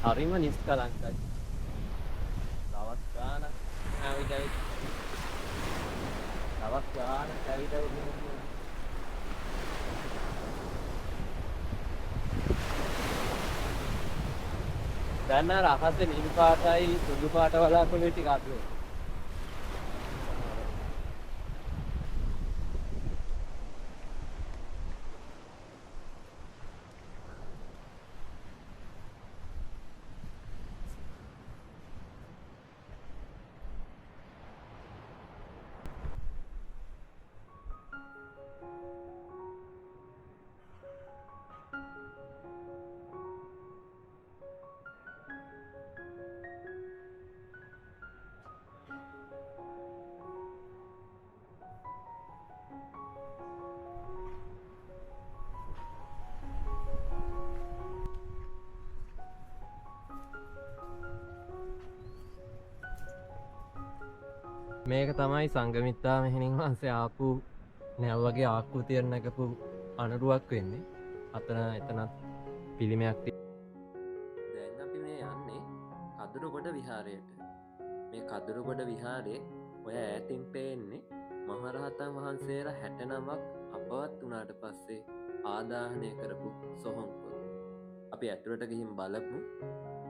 හරිම නිස්කලංකයි. දවස් ගානක් ඇවිත් ඇවිත් දවස් ගානක් ඇවිත් ඇවිත් මෙහෙම තියෙනවා. දැන් අර අහසේ නිල් පාටයි සුදු පාට වලාකුළු ටික අඩු වෙනවා. මේක තමයි සංඝමිත්තා මෙහෙණින් වහන්සේ ආපු නැව් වගේ ආකෘතියක් නැගපු අනරුවක් වෙන්නේ. අතන එතනත් පිළිමයක් තියෙනවා. දැන් අපි මේ යන්නේ කදුරුගොඩ විහාරයට. මේ කදුරුගොඩ විහාරයේ ඔය ඈතින් පේන්නේ මහරහතන් වහන්සේලා 69ක් අපවත් වුණාට පස්සේ ආදාහනය කරපු සොහොන් කොත්. අපි ඇතුළට ගිහින් බලමු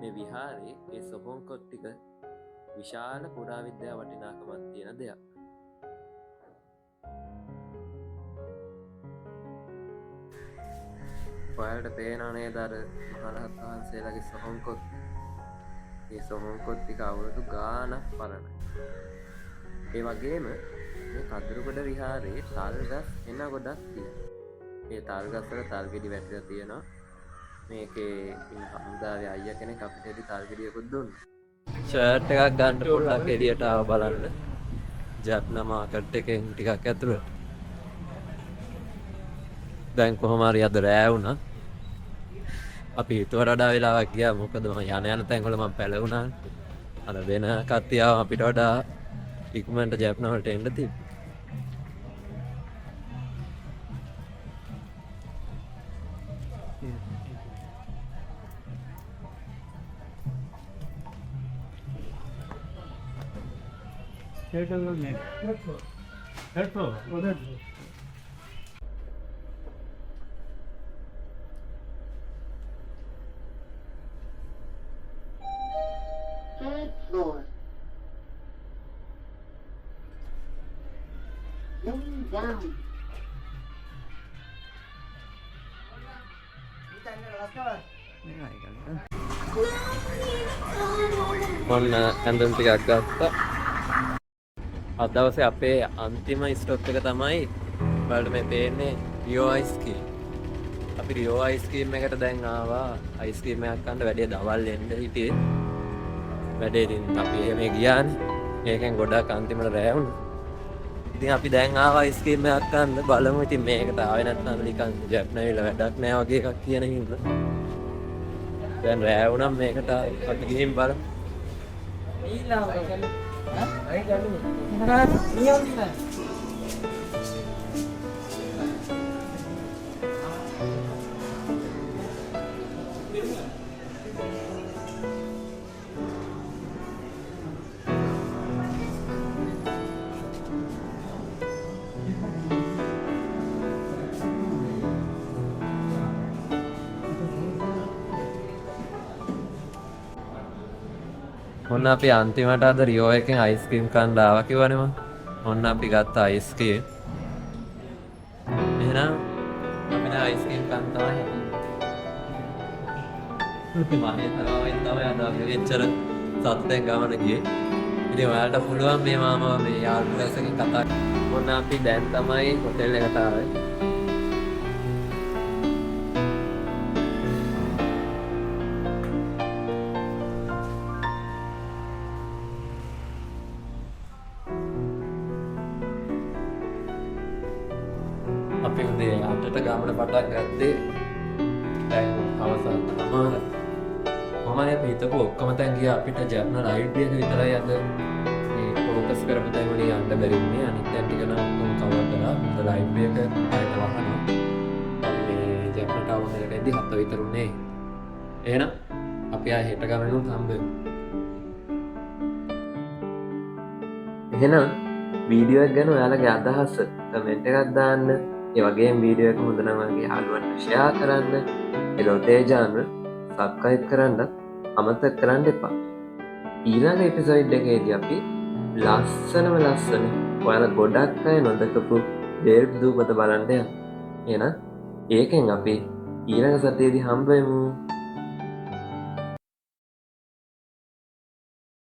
මේ විහාරයේ ඒ සොහොන් කොත් ටික විශාල පුරාවිද්‍යා වටිනාකමක් තියෙන දෙයක්. ඔයාලට පේනව නේද අර මහරහත් වහන්සේලාගේ සොහොන් කොත්? මේ සොහොන් කොත් ටික අවුරුදු ගාණක් පරණයි. ඒ වගේම මේ කදුරුගොඩ විහාරයේ තල් ගස් එන ගොඩක් තියෙනවා. මේ තල් ගස් වල තල් ගෙඩි වැටිලා තියෙනවා. මේකේ ඉන්න හමුදාවේ අයියා කෙනෙක් අපිට එදි තල් ගෙඩියකුත් දුන්නා. ෂර්ට් එකක් ගන්න පොඩ්ඩක් එළියට ආව බලන්න. ජප්නා මාකට් එකෙන් ටිකක් ඇතුළට. දැන් කොහොම හරි අද රෑ වුණා. අපි හිතුවට වඩා වෙලාවක් ගියා. මොකද මම යන යන තැන් වල මම පැලවුණා. අර වෙන කට්ටිය ආව අපිට වඩා ඉක්මනට ජප්නා වලට එන්න තිබ්බා. Third floor. Third floor. Third floor. Oh, third floor. Third floor. Going down. ඔන්න ඇඳුම් ටිකක් ගත්තා. අද දවසේ අපේ අන්තිම ස්ටොප් එක තමයි ඔයාලට මේ පේන්නේ රියෝ අයිස්ක්‍රීම්. අපි රියෝ අයිස්ක්‍රීම් එකට දැන් ආවා. අයිස්ක්‍රීම් එකක් කන්න වැඩේ දවල් එන්න හිටියේ. වැඩේ ඉතින් අපි එහෙම ගියානේ. ඒකෙන් ගොඩක් අන්තිමට රෑ වුණා. ඉතින් අපි දැන් ආවා අයිස්ක්‍රීම් එකක් කන්න. බලමු ඉතින් මේකට ආවේ නැත්නම් නිකන් ජැප්න ඇවිල්ලා වැඩක් නෑ වගේ එකක් කියන හින්දා. දැන් රෑ වුණා මේකට අපි ගිහින් බලමු. ඔන්න අපි අන්තිමට අද රියෝ එකෙන් අයිස්ක්‍රීම් කන්න ආවා කිව්වනේ මං. ඔන්න අපි ගත්ත අයිස්ක්‍රීම්. එහෙනම් අපි දැන් අයිස්ක්‍රීම් කන්න තමයි හදන්නේ. මම හිතනවා තමයි අද අපි එච්චර සතුටෙන් ගමන ගියේ. ඉතින් ඔයාලට පුළුවන් මේ මාමා මේ යාළුවෝ එකකින් කතා. ඔන්න අපි දැන් තමයි හොටෙල් එකට ආවේ. අපි උදේ 8ට ගමන පටන් ගත්තේ. දැන් හවස 7:00. කොහොම හරි අපි හිතපු ඔක්කොම තැන් ගියා. අපිට ජප්න ලයිබ්‍රරි එක විතරයි අද මේ ෆෝකස් කරපු තැන් වලින් යන්න බැරි වුණේ. අනිත් තැන් ටික නම් ඔක්කොම කවර් කරා. මොකද ලයිබ්‍රරි එක හරියට වහනවා. අපි මේ ජප්න ටවුන් එකට එද්දි 7 විතර උනේ. එහෙනම් අපි ආයෙ හෙට ගමනුත් හම්බ වෙමු. එහෙනම් වීඩියෝ එක ගැන ඔයාලගේ අදහස කමෙන්ට් එකක් දාන්න. ඒ වගේම වීඩියෝ එක හොඳ නම් ඔයාලගේ යාළුවන්ට ෂෙයා කරන්න. එලෝ තේජාන්ව සබ්ස්ක්‍රයිබ් කරන්නත් අමතක කරන්න එපා. ඊළඟ එපිසෝඩ් එකේදී අපි ලස්සනම ලස්සන ඔයාලා ගොඩක් අය නොදකපු ඩෙල්ෆ් දූපත බලන්න යනවා. එහෙනම් ඒකෙන් අපි ඊළඟ සතියේදී හම්බ වෙමු.